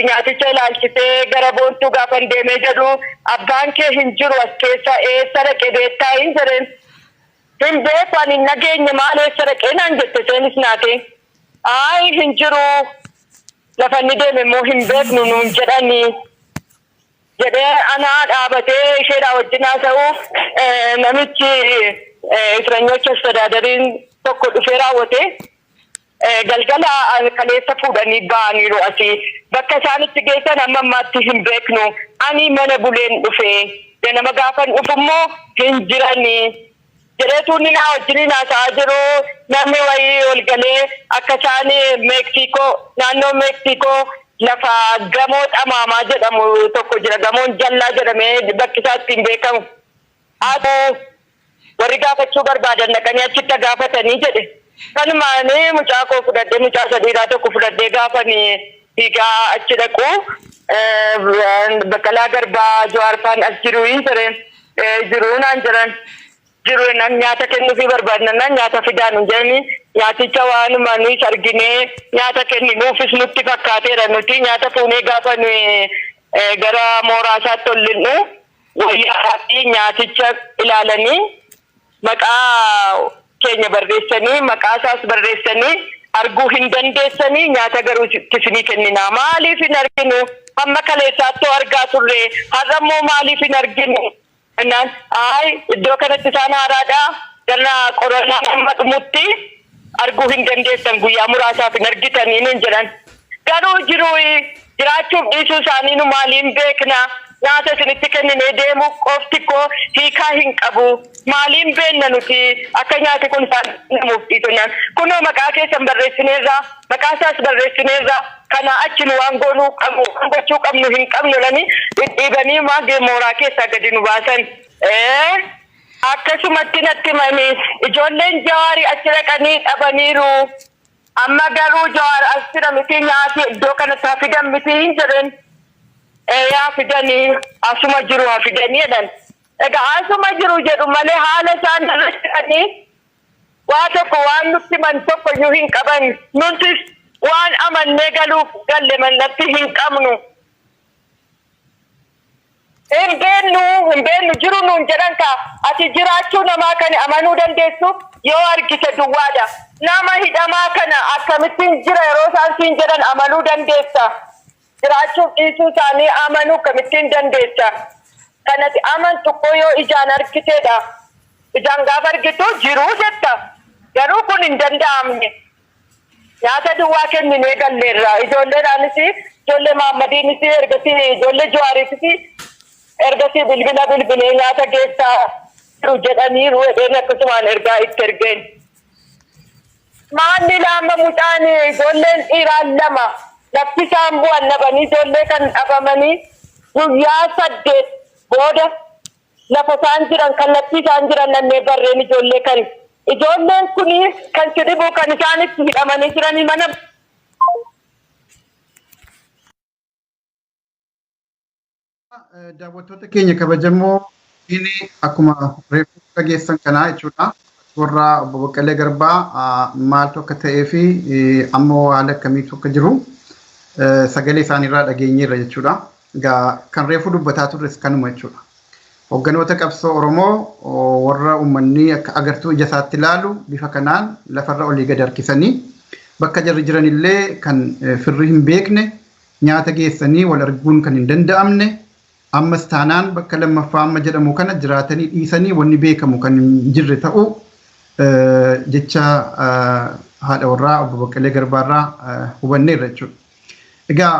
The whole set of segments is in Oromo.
Nyaaticha ilaalchisee gara Boontuu gaafan deemee jedhu, "Abbaan kee hin jiru as keessa, eessa dhaqe beektaa?" hin jedheen. "Hin beeku, ani hin nageenye, maal eessa dhaqee?" naan jette isheenis naate. "Ayi, hin jiru, lafa inni deeme immoo hin beeknu nuun jedhanii," jedhee anaa dhaabatee isheedhaa wajjin haasa'u namichi እስረኞች አስተዳዳሪin tokko dhufee raawwate. Galgala kaleessa fuudhanii ba'aniiru asii. Bakka isaan itti geessan amma ammaatti hin beeknu. Ani mana buleen dhufe, ganama gaafan dhufu immoo hin jiranii jedheetu inni naa wajjiniin haasa'aa jiru. Namni wayii ol galee akka isaan Meeksikoo, naannoo Meeksikoo lafa gamoo Xamaamaa jedhamu tokko jira, gamoon Jallaa jedhamee bakki isaa ittiin beekamu. Haa, warri gaafachuu barbaadan dhaqanii achitti gaafatanii jedhe. Kanumaan mucaa koo fudhadhee, mucaa sadiidhaa tokko fudhadhee gaafanii fiigaa achi dhaqu, "Baqqalaa Garbaa, Jawaar faan as jiru?" hin jedheen. "Jiru," naan jedhan. "Jiru," nan nyaata kennuufii barbaadnannaan nyaata fidaan hin jedhani. Nyaaticha waanuma nuyi arginee nyaata kenninuufis nutti fakkaateera. Nuti nyaata fuunee gaafa nuyi gara mooraa isaatti ol linnu, wayyaa fi nyaaticha ilaalanii, maqaa keenya barreessanii, maqaa isaas barreessanii, "Arguu hin dandeessanii, nyaata garuu isinii kenninaa." "Maaliif hin arginu? Hamma kaleessaatti argaa turre, har'a immoo maaliif hin arginu?" Jennaan, "Ayi, iddoo kanatti isaan haaraadha, ganna qorannaa hamma dhumutti arguu hin dandeessan, guyyaa muraasaaf hin argitanii," nuun jedhan. Garuu jiru jiraachuuf dhiisuu isaanii nu maaliin beekna? Nyaata isinitti kenninee deemuu qofti koo hiikaa hin qabu. Maaliin beenna nuti akka nyaati kun isaan namuuf dhiisonnaan? "Kunoo maqaa keessan barreessineerra, maqaa isaas barreessineerra, kana achi nu waan goonuu qabnu, waan gochuu qabnu hin qabnu," lani dhidhiibanii maagee mooraa keessaa gadi nu baasan. Akkasumatti natti himanii ijoolleen Jawaarii achi dhaqanii dhabaniiru. "Amma garuu Jawaar as jira miti, nyaati iddoo kanatti haa fidan miti?" hin jedheen. "Yaa fidanii, asuma jiru, haa fidanii," jedhan. Egaa asuma jiru jedhu malee haala isaan irra jiranii waa tokko waan nutti himan tokko iyyuu hin qaban. Nutis waan amannee galuuf galle mallatti hin qabnu. Hin beennu, hin beennu, jiru nuun jedhan kaa. Ati jiraachuu namaa kan amanuu dandeessu yoo argite duwwaadha. Nama hidhamaa kana akkamittiin jira yeroo isaan siin jedhan amanuu dandeessa? Jiraachuuf dhiisuu isaanii amanuu akkamittiin dandeessa? Kanati amantu koo yoo ijaan argiteedha. Ijaan gaafa argitu jiruu jetta. Garuu kun hin danda'amne. Nyaata duwwaa kenninee galleerra. Ijoolleedhaanis, ijoollee Maammadiinis, ergasii ijoollee Jawaariitis ergasii bilbila bilbilee nyaata geessaa jiru jedhaniiru jedheen akkasumaan ergaa itti ergeen. Maalli lama mucaan ijoolleen dhiiraan lama lafti isaan bu'an dhabanii, ijoollee kan dhabamanii guyyaa 8 booda lafa isaan jiran, kallattii isaan jiran nannee barreen ijoollee kan. Ijoolleen kuni kan si dhibu kan isaan itti hidhamanii jiranii mana Daawwattoota keenya kabajamoo, inni akkuma reefu dhageessan kanaa jechuudha. Warra obbo Baqqalee Garbaa maaltu akka ta'ee fi ammoo haala akkamiitu akka jiru sagalee isaaniirraa dhageenyeerra jechuudha. Egaa kan reefu dubbataa turres kanuma jechuudha. Hogganoota qabsoo Oromoo warra uummanni akka agartuu ija isaatti ilaalu bifa kanaan lafarra olii gad harkisanii, bakka jarri jiranillee kan firri hin beekne, nyaata geessanii wal arguun kan hin danda'amne, ammas taanaan bakka lammaffaa amma jedhamu kana jiraatanii dhiisanii wanni beekamu kan hin jirre ta'uu jecha haadha warraa obbo Baqqalee Garbaarraa hubanneerra jechuudha. Egaa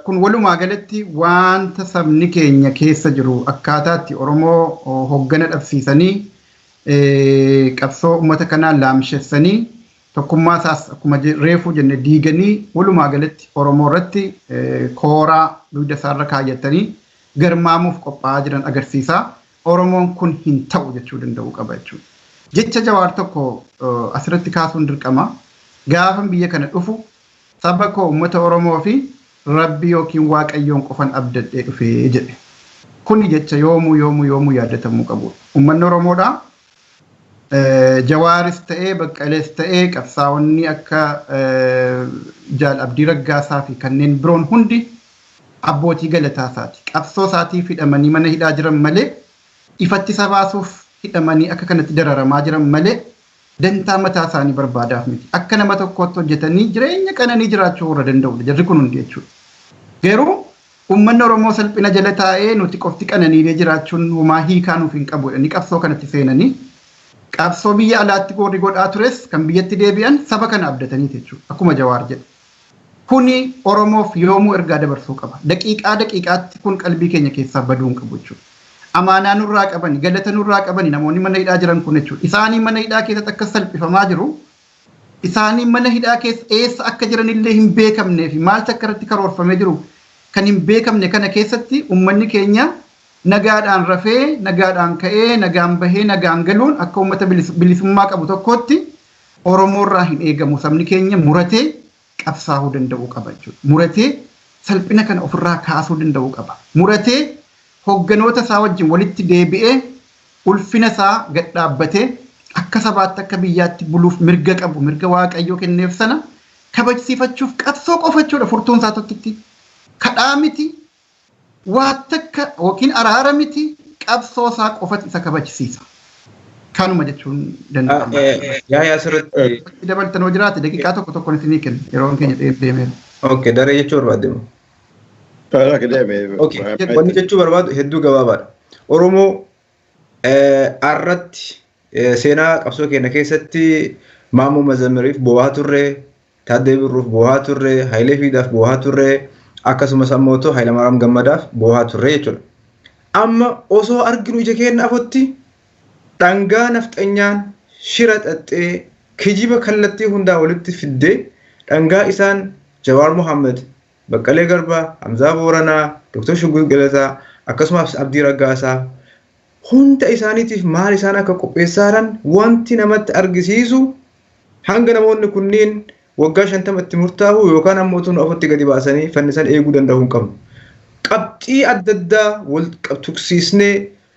kun walumaa galatti wanta sabni keenya keessa jiru, akkaataatti Oromoo hoggana dhabsiisanii, qabsoo uummata kanaa laamshessanii, tokkummaa isaas akkuma reefuu jenne diiganii, walumaa galatti Oromoo irratti kooraa dugda isaarra kaayyatanii garmaamuuf qophaa'aa jiran agarsiisa. Oromoon kun hin ta'u jechuu danda'uu qaba jechuudha. Jecha Jawaar tokko asirratti kaasuun dirqama. "Gaafan biyya kana dhufu saba koo uummata Oromoo fi Rabbi yookiin Waaqayyoon qofan abdadhee dhufee," jedhe. Kuni jecha yoomuu yoomuu yoomuu yaadatamuu qabudha. Uummanni Oromoodhaa Jawaaris ta'ee, Baqqalees ta'ee, qabsaa'onni akka Jaal Abdii Raggaasaa fi kanneen biroon hundi Abbootii galataa isaati. Qabsoo isaatiif hidhamanii mana hidhaa jiran malee, ifatti isa baasuuf hidhamanii akka kanatti dararamaa jiran malee, dantaa mataa isaanii barbaadaaf miti. Akka nama tokkootti hojjetanii jireenya qananii jiraachuu warra danda'udha. Jarri kun hundi jechuudha. Garuu uummanni Oromoo salphina jala taa'ee nuti qofti qananiilee jiraachuun homaa hiikaa nuuf hin qabu jedhanii qabsoo kanatti seenanii, qabsoo biyya alaatti goorri godhaa tures kan biyyatti deebi'an saba kana abdatanii jechuudha. Akkuma Jawaar jedhe. Kuni Oromoof yoomuu ergaa dabarsuu qaba. Daqiiqaa daqiiqaatti kun qalbii keenya keessaa baduu hin qabu jechuudha. Amaanaa nurraa qabani, galata nurraa qabani namoonni mana hidhaa jiran kun jechuudha. Isaanii mana hidhaa keessatti akka salphifamaa jiru, isaanii mana hidhaa keessa eessa akka jiranillee hin beekamnee fi maaltu akka irratti karoorfamee jiru kan hin beekamne kana keessatti, uummanni keenya nagaadhaan rafee, nagaadhaan ka'ee, nagaan bahee, nagaan galuun akka uummata bilisummaa qabu tokkootti Oromoorraa hin eegamu. Sabni keenya muratee qabsaa'uu danda'uu qaba jechuudha. Muratee salphina kana ofirraa kaasuu danda'uu qaba. Muratee hogganoota isaa wajjin walitti deebi'ee ulfina isaa gad dhaabbatee akka sabaatti, akka biyyaatti buluuf mirga qabu, mirga Waaqayyoo kenneef sana kabajsiifachuuf qabsoo qofa jechuudha furtuun isaa tokkitti. Kadhaa miti, waa takka yookiin araara miti, qabsoo isaa qofatu isa kabajsiisa. Kanuma jechuun danda'ama. Yaa, asirratti Dabaltan hoo jiraate daqiiqaa tokko tokkoon isinii kenna, yeroon keenya deemeera. Okay, daree jechuu barbaadde moo? Okay, wanni jechuu barbaadu hedduu gabaabaadha. Oromoo arratti seenaa qabsoo keenya keessatti Maammoo Mazamiriif boo'aa turre, Taaddee Birruuf boo'aa turre, Hayilee Fiidaaf boo'aa turre, akkasumas ammoo Hayilamaariyaam Gammadaaf boo'aa turre jechuudha. Amma osoo arginu ija keenya afotti dhangaa nafxanyaan shira xaxxee, kijiba kallattii hundaa walitti fiddee, dhangaa isaan Jawaar Mohaammed, Baqqalee Garbaa, Hamzaa Booranaa, Dr. Shugguut Galataa, akkasumas Abdii Raggaasaa hunda isaaniitiif maal isaan akka qopheessaaran wanti namatti argisiisu, hanga namoonni kunniin waggaa 50 itti murtaa'u yookaan ammoo tun ofitti gadi baasanii fannisan eeguu danda'uu hin qabnu. Qabxii adda addaa wal tuqsiisnee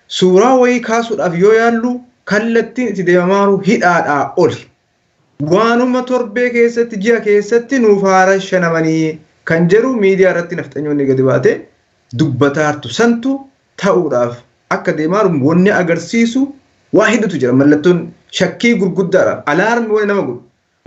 suuraa wayii kaasuudhaaf yoo yaallu, kallattiin itti deemamaaru hidhaadhaa oli. Waanuma torbee keessatti, ji'a keessatti nuuf haara shanamanii kan jedhu miidiyaa irratti nafxanyoonni gadi baatee dubbataartu santu ta'uudhaaf akka deemaaru wanni agarsiisu waa hedduutu jira. Mallattoon shakkii gurguddaadha. Alarm wanni nama godhu.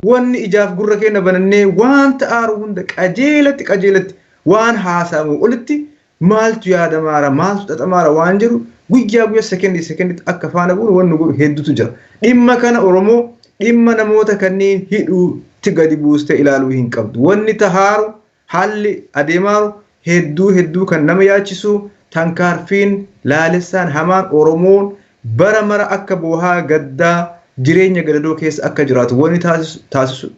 Wanni ijaaf gurra keenya banannee waan ta'aaru hunda qajeelatti qajeelatti waan haasa'amu olitti maaltu yaadamaara, maaltu xaxamaara waan jedhu guyyaa guyyaa, sekendii sekendiitti akka faana bu'uun wanni godhu hedduutu jira. Dhimma kana Oromoo dhimma namoota kanneen hidhuutti gadi buustee ilaaluu hin qabdu. Wanni tahaaru, haalli adeemaaru hedduu hedduu kan nama yaachisu, tankaarfiin laalessaan hamaan Oromoon bara mara akka boohaa gaddaa jireenya gadadoo keessa akka jiraatu wanni taasisu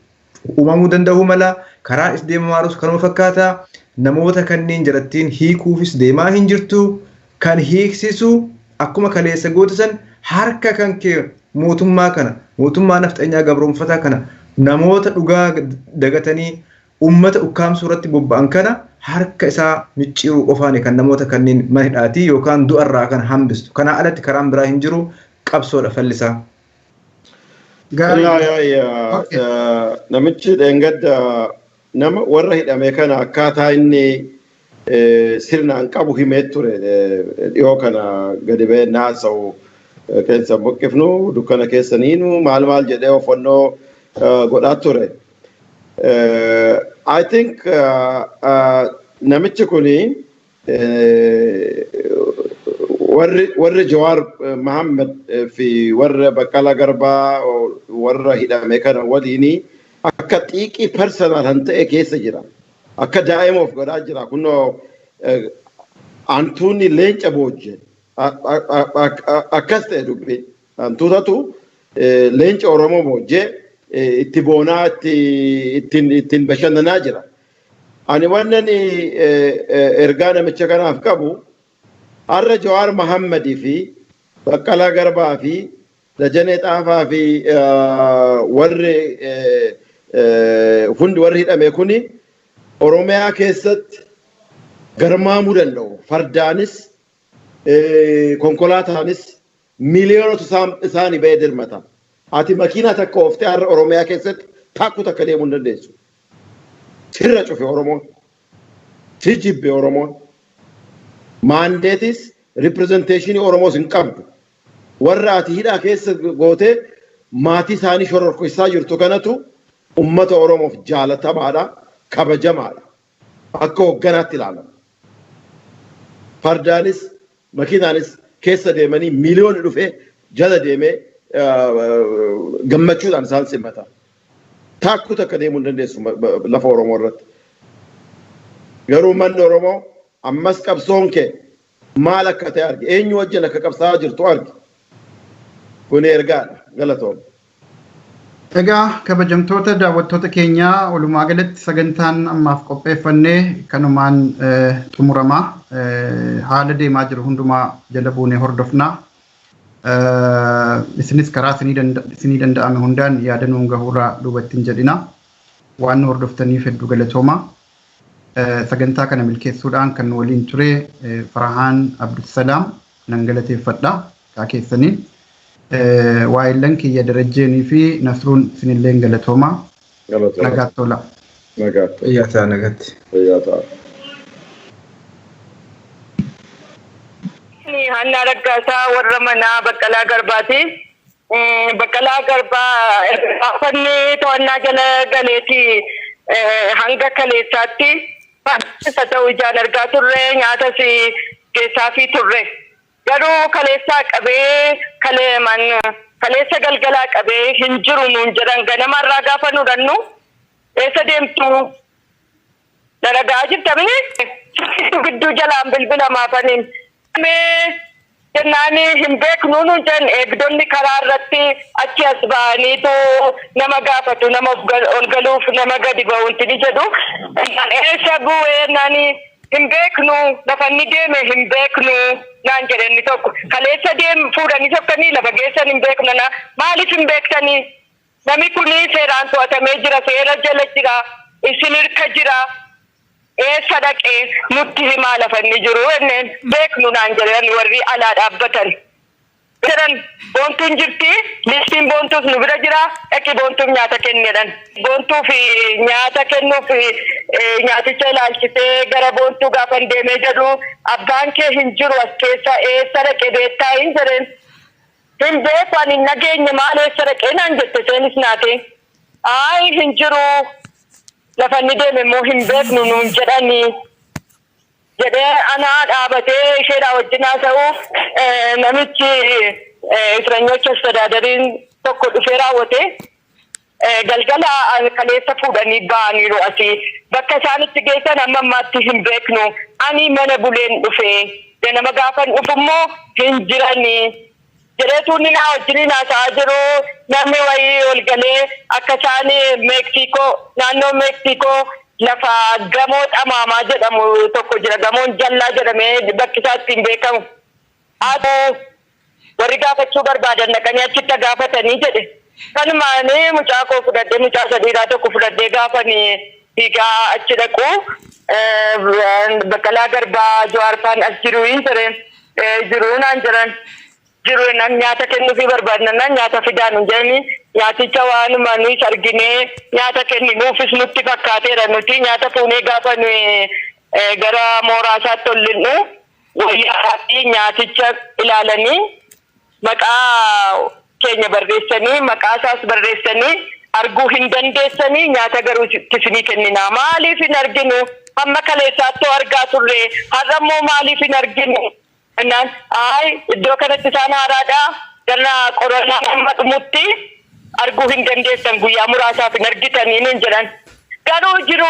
uumamuu danda'uu mala. Karaan is deemamaarus kanuma fakkaata. Namoota kanneen jalattiin hiikuufis deemaa hin jirtu. Kan hiiksisu akkuma kaleessa goota san harka kan kee mootummaa kana, mootummaa nafxanyaa gabroonfataa kana, namoota dhugaa dagatanii ummata ukkaamsuu irratti bobba'an kana harka isaa micciiruu qofaani kan namoota kanneen mana hidhaatii yookaan du'arraa kan hambistu. Kanaa alatti karaan biraa hin jiru, qabsoodha fallisaa. Namichi dheengadda nama warra hidhame kana akkaataa inni sirnaan qabu himee ture, dhiyoo kana gadi ba'ee naasa'u keessa buqqifnu dukkana keessaniinu maal maal jedhee ofannoo godhaa ture. I think namichi kuni warri Jawaar Mohammed fi warra Baqqalaa Garbaa warra hidhame kana waliini akka xiiqii personal kan ta'e keessa jira. Akka daa'ima of godhaa jira. Kunoo antuunni leenca boojje. Akkas ta'e dubbiin. Antuutatu leenca Oromoo boojjee itti boonaa, ittiin bashannanaa jira. Ani wannan ergaa namicha kanaaf qabu, har'a Jawaar Mohammadii fi Baqqalaa Garbaa fi Dajanee Xaafaa fi warri hundi warri hidhame kuni Oromiyaa keessatti garmaamuu danda'u. Fardaanis konkolaataanis miliyoonatu isaanii ba'ee dirmata. Ati makiinaa takka ooftee har'a Oromiyaa keessatti taakku takka deemuu hin dandeessu. Sirra cufe Oromoon. Si jibbe Oromoon. Maandeetis ripirezenteeshinii Oromoos hin qabdu. Warra ati hidhaa keessa gootee maatii isaanii shororkeessaa jirtu kanatu uummata Oromoof jaalatamaadha, kabajamaadha. Akka hogganaatti ilaalama. Fardaanis makiinaanis keessa deemanii miliyoonni dhufee jala deemee gammachuudhaan isaan simata. Taakkuu takka deemuu hin dandeessu lafa Oromoo irratti. Garuu manni Oromoo ammas qabsoon kee maal akka ta'e arge, eenyu wajjin akka qabsaa'aa jirtu arge. Kuni ergaadha. Galatooma. Egaa kabajamtoota daawwattoota keenyaa, walumaa galatti sagantaan ammaaf qopheeffannee kanumaan xumuramaa. Haala deemaa jiru hundumaa jala buunee hordofnaa. Isinis karaa isinii danda'ame hundaan yaada nuun gahuurraa duubatti hin jedhina. Waan nu hordoftaniif hedduu galatooma. Sagantaa kana milkeessuudhaan kan nu waliin ture Farahaan Abdulsalaam nan galateeffadha. Kaa keessaniin. Waa'illan kiyya Darajjeenii fi Nasruun isinilleen galatooma. Nagaatti tola. Nagaatti. Fayyaa ta'a, nagaatti. Fayyaa ta'a. Hannaa Raggaasaa warra manaa Baqqalaa Garbaati. Baqqalaa Garbaa gaafanni to'annaa jala galeeti hanga kaleessaatti isa ta'u ijaan argaa turre, nyaatas geessaafii turre. Garuu kaleessaa qabee, kaleeman kaleessa galgalaa qabee hin jiru nuun jedhan. Ganamarraa gaafa nu dhannu eessa deemtu dalagaa jirtamni gidduu jalaan bilbila maafaniin. Mee jennaan hin beeknu nuun jedhan. Eegdonni karaa irratti achi as ba'aniitu nama gaafatu, nama ol galuuf nama gadi ba'uunti ni jedhu. Eessa bu'ee naan hin beeknu, lafa inni deeme hin beeknu naan jedhe inni tokko. Kaleessa deem fuudhanii sokkanii lafa geessan hin beeknu na. Maaliif hin beektanii? Namni kun seeraan to'atamee jira, seera jala jira, isin hirka jira. Eessa dhaqee nutti himaa lafa inni jiru jenneen, beeknu naan jedhan warri alaa dhaabbatan. Jedhan Boontuun jirti, listiin Boontuus nu bira jira, dhaqi Boontuuf nyaata kenni jedhan. Boontuuf nyaata kennuuf nyaaticha ilaalchisee gara Boontuu gaafan deemee jedhu, abbaan kee hin jiru as keessa, eessa dhaqe beektaa hin jedheen. Hin beeku, ani hin nageenye, maal eessa dhaqee naan jette isheenis naate. Ayi, hin jiru, lafa inni deeme immoo hin beeknu nuun jedhanii. Jedhee anaa dhaabatee isheedhaa wajjin haasa'u namichi እስረኞች አስተዳደሪin tokko dhufee raawwate, galgala kaleessa fuudhanii ba'aniiru asii, bakka isaan itti geessan amma ammaatti hin beeknu, ani mana buleen dhufe, ganama gaafan dhufu immoo hin jiranii jedheetu inni naa wajjiniin haasa'aa jiru, namni wayii ol galee akka isaan Meeksikoo, naannoo Meeksikoo lafa gamoo xamaamaa jedhamu tokko jira, gamoon jallaa jedhamee bakki isaa ittiin beekamu. Haa, warri gaafachuu barbaadan dhaqanii achitti gaafatanii jedhe. Kanumaan mucaa koo fudhadhee, mucaa sadiidhaa tokko fudhadhee gaafanii fiigaa achi dhaqu, Baqqalaa Garbaa Jawaar faan as jiru hin jedheen, jiru naan jedhan. Jiru jennaan nyaata kennuufii barbaadnannaan nyaata fidaa nu jedhanii, nyaaticha waanuma nuyi arginee nyaata kenninuufis nutti fakkaateera. Nuti nyaata fuunee gaafa nuyi gara mooraa isaatti ol linnu, wayyaa fi nyaaticha ilaalanii, maqaa keenya barreessanii, maqaa isaas barreessanii, arguu hin dandeessanii, nyaata garuu isinii kenninaa. Maaliif hin arginu? Hamma kaleessaatti argaa turre, har'a immoo maaliif hin arginu? Jennaan, ayi, iddoo kanatti isaan haaraadha, gara qorannaa hamma dhumutti arguu hin dandeessan, guyyaa muraasaaf hin argitanii nuun jedhan. Garuu jiru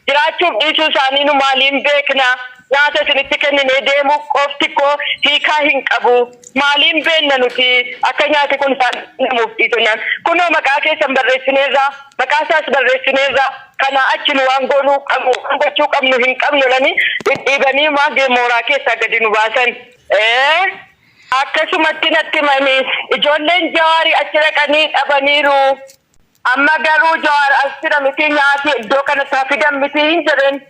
jiraachuuf dhiisuu isaanii nu maaliin beekna? Nyaata isinitti kenninee deemuu qofti koo hiikaa hin qabu. Maaliin beenna nuti akka nyaati kun isaan namuuf dhiisu? Kunoo maqaa keessan barreessineerra, maqaa isaas barreessineerra, kana achi nu waan goonuu qabnu, waan gochuu qabnu hin qabnu lani dhidhiibanii maagee mooraa keessaa gadi nu baasan. Akkasumatti natti himanii ijoolleen Jawaarii achi dhaqanii dhabaniiru. Amma garuu Jawaar as jira miti, nyaati iddoo kanatti haa fidan miti hin jedheen.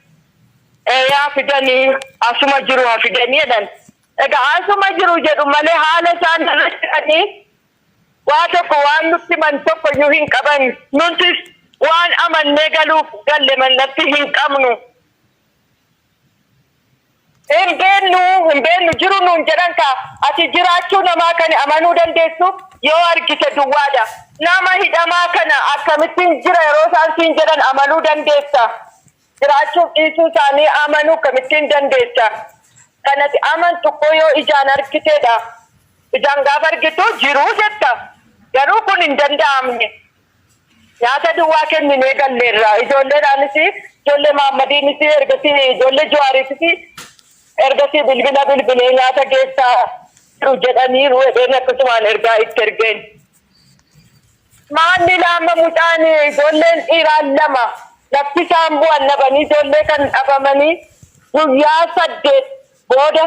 Yaa fidanii, asuma jiru, haa fidanii jedhan. Egaa asuma jiru jedhu malee haala isaan irra jiranii waa tokko waan nutti himan tokko iyyuu hin qaban. Nutis waan amannee galuuf galle mannatti hin qabnu. Hin beeknu, jiru nuun jedhan kaa. Ati jiraachuu namaa kan amanuu dandeessu yoo argite duwwaadha. Nama hidhamaa kana akkamittiin jira yeroo isaan siin jedhan amanuu dandeessa? Jiraachuuf dhiisuu isaanii amanuu akkamittiin dandeessa? Kanati amantu koo yoo ijaan argiteedha. Ijaan gaafa argitu jiruu jetta. Garuu kun hin danda'amne. Nyaata duwwaa kenninee galleerra. Ijoolleedhaanis, ijoollee Maammadiinis, ergasii ijoollee Jawaariitis ergasii bilbila bilbilee nyaata geessaa jiru jedhaniiru jedheen akkasumaan ergaa itti ergeen. Maalli laama mucaan ijoolleen dhiiraa lama lafti isaan bu'an dhabanii, ijoollee kan dhabamanii guyyaa 8 booda.